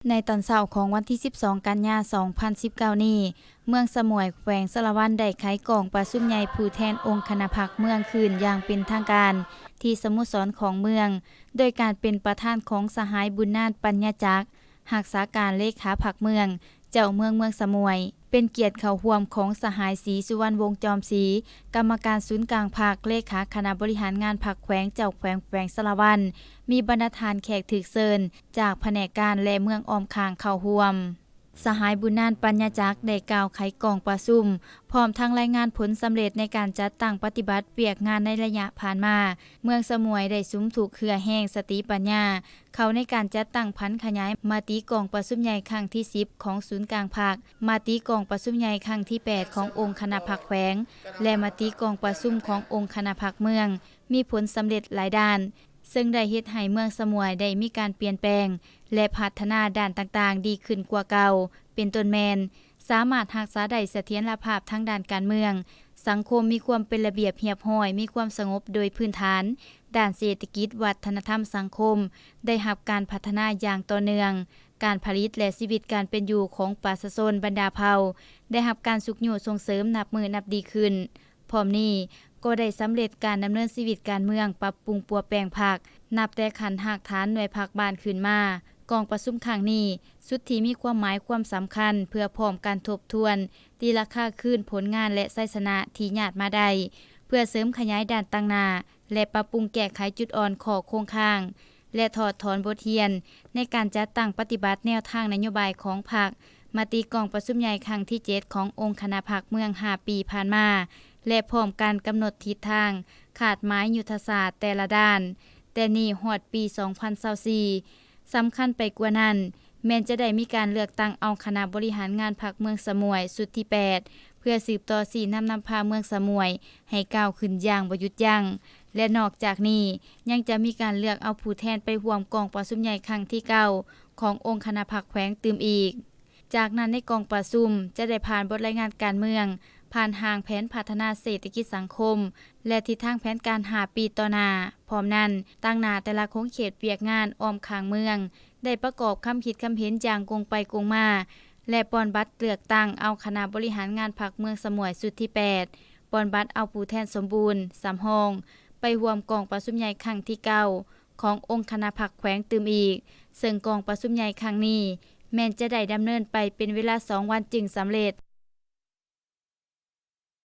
ໃນຕອນເຊົ້າຂອງວັນທີສິບສອງ ກັນຍາ ສອງພັນສິບເກົ້ານີ້, ເມືອງສະໝວຍ ແຂວງສາລະວັນ ໄດ້ໄຂກອງປະຊຸມໃຫຍ່ຜູ້ແທນອົງຄະນະພັກເມືອງຄືນຢ່າງເປັນທາງການ ທີ່ສະໂມສອນຂອງເມືອງ ໂດຍການເປັນປະທານຂອງສະຫາຍ ບຸນນານ ປັນຍາຈັກ ຮັກສາການເລຂາພັກເມືອງ, ເຈົ້າເມືອງເມືອງສະໝວຍ, ເປັນກຽດເຂົ້າຮ່ວມຂອງສະຫາຍ ສີສຸວັນ ວົງຈອມສີ ກຳມະການສູນກາງພັກ, ເລຂາຄະນະບໍລິຫານງານພັກແຂວງ, ເຈົ້າແຂວງແຂວງສາລະວັນ, ມີບັນດາທ່ານແຂກຖືກເຊີນຈາກພະແນກການ ແລະ ເມືອງອ້ອມຂ້າງເຂົ້າຮ່ວມ. ສະຫາຍ ບຸນນານ ປັນຍາຈັກ ໄດ້ກ່າວໄຂກອງປະຊຸມ ພ້ອມທັງລາຍງານຜົນສຳເລັດໃນການຈັດຕັ້ງປະຕິບັດວຽກງານໃນໄລຍະຜ່ານມາ. ເມືອງສະໝວຍໄດ້ສຸມທຸກເຫື່ອແຮງສະຕິປັນຍາ ເຂົ້າໃນການຈັດຕັ້ງຜັນຂະຫຍາຍມະຕິກອງປະຊຸມໃຫຍ່ຄັ້ງທີສິບຂອງສູນກາງພັກ, ມະຕິກອງປະຊຸມໃຫຍ່ຄັ້ງທີແປດຂອງອົງຄະນະພັກແຂວງ ແລະ ມະຕິກອງປະຊຸມຂອງອົງຄະນະພັກເມືອງ ມີຜົນສຳເລັດຫຼາຍດ້ານ, ເຊິ່ງໄດ້ເຮັດໃຫ້ເມືອງສະໝວຍໄດ້ມີການປ່ຽນແປງ ແລະ ພັດທະນາດ້ານຕ່າງໆດີຂຶ້ນກວ່າເກົ່າ, ເປັນຕົ້ນແມ່ນ ສາມາດຮັກສາໄດ້ສະຖຽນລະພາບທາງດ້ານການເມືອງ, ສັງຄົມມີຄວາມເປັນລະບຽບຮຽບຮ້ອຍ, ມີຄວາມສະຫງົບໂດຍພື້ນຖານ, ດ້ານເສດຖະກິດ, ວັດທະນະທຳ, ສັງຄົມ ໄດ້ຮັບການພັດທະນາຢ່າງຕໍ່ເນື່ອງ, ການຜະລິດ ແລະ ຊີວິດການເປັນຢູ່ຂອງປະຊາຊົນບັນດາເຜົ່າ ໄດ້ຮັບການຊຸກຍູ້ສົ່ງເສີມນັບມື້ນັບດີຂຶ້ນ. ພ້ອມນີ້ກໍໄດ້ສຳເລັດການດຳເນີນຊີວິດການເມືອງ, ປັບປຸງປົວແປງພັກ ນັບແຕ່ຂັ້ນຮາກຖານໜ່ວຍພັກບ້ານຂຶ້ນມາ. ກອງປະຊຸມຄັ້ງນີ້ ສຸດທີ່ມີຄວາມໝາຍຄວາມສຳຄັນ ເພື່ອພ້ອມກັນທົບທວນ, ຕີລາຄາຄືນຜົນງານ ແລະ ໄຊຊະນະທີ່ຍາດມາໄດ້, ເພື່ອເສີມຂະຫຍາຍດ້ານຕັ້ງໜ້າ ແລະ ປັບປຸງແກ້ໄຂຈຸດອ່ອນ, ຂໍ້ຄົງຄ້າງ ແລະ ຖອດຖອນບົດຮຽນໃນການຈັດຕັ້ງປະຕິບັດແນວທາງນະໂຍບາຍຂອງພັກ, ມະຕິກອງປະຊຸມໃຫຍ່ຄັ້ງທີເຈັດຂອງອົງຄະນະພັກເມືອງຫ້າປີຜ່ານມາ ແລະ ພ້ອມກັນກຳນົດທິດທາງ, ຄາດໝາຍຍຸດທະສາດແຕ່ລະດ້ານ ແຕ່ນີ້ຮອດປີສອງພັນຊາວສີ່. ສຳຄັນໄປກວ່ານັ້ນ ແມ່ນຈະໄດ້ມີການເລືອກຕັ້ງເອົາຄະນະບໍລິຫານງານພັກເມືອງສະໝວຍຊຸດທີແປດ ເພື່ອສືບຕໍ່ຊີ້ນຳນຳພາເມືອງສະໝວຍໃຫ້ກ້າວຂຶ້ນຢ່າງບໍ່ຢຸດຢັ້ງ ແລະ ນອກຈາກນີ້ ຍັງຈະມີການເລືອກເອົາຜູ້ແທນໄປຮ່ວມກອງປະຊຸມໃຫຍ່ຄັ້ງທີເກົ້າຂອງອົງຄະນະພັກແຂວງຕື່ມອີກ. ຈາກນັ້ນໃນກອງປະຊຸມຈະໄດ້ຜ່ານບົດລາຍງານການເມືອງ, ຜ່ານຮ່າງແຜນພັດທະນາເສດຖະກິດສັງຄົມ ແລະ ທິດທາງແຜນການຫ້າປີຕໍ່ໜ້າ. ພ້ອມນັ້ນ, ຕາງໜ້າແຕ່ລະຂົງເຂດວຽກງານອ້ອມຂ້າງເມືອງ ໄດ້ປະກອບຄຳຄິດຄຳເຫັນຢ່າງກົງໄປກົງມາ ແລະ ປ່ອນບັດເລືອກຕັ້ງເອົາຄະນະບໍລິຫານງານພັກເມືອງສະໝວຍຊຸດທີແປດ, ປ່ອນບັດເອົາຜູ້ແທນສົມບູນ, ສຳຮອງ ໄປຮ່ວມກອງປະຊຸມໃຫຍ່ຄັ້ງທີເກົ້າຂອງອົງຄະນະພັກແຂວງຕື່ມອີກ, ເຊິ່ງກອງປະຊຸມໃຫຍ່ຄັ້ງນີ້ ແມ່ນຈະໄດ້ດຳເນີນໄປເປັນເວລາສອງວັນຈຶ່ງສຳເລັດ.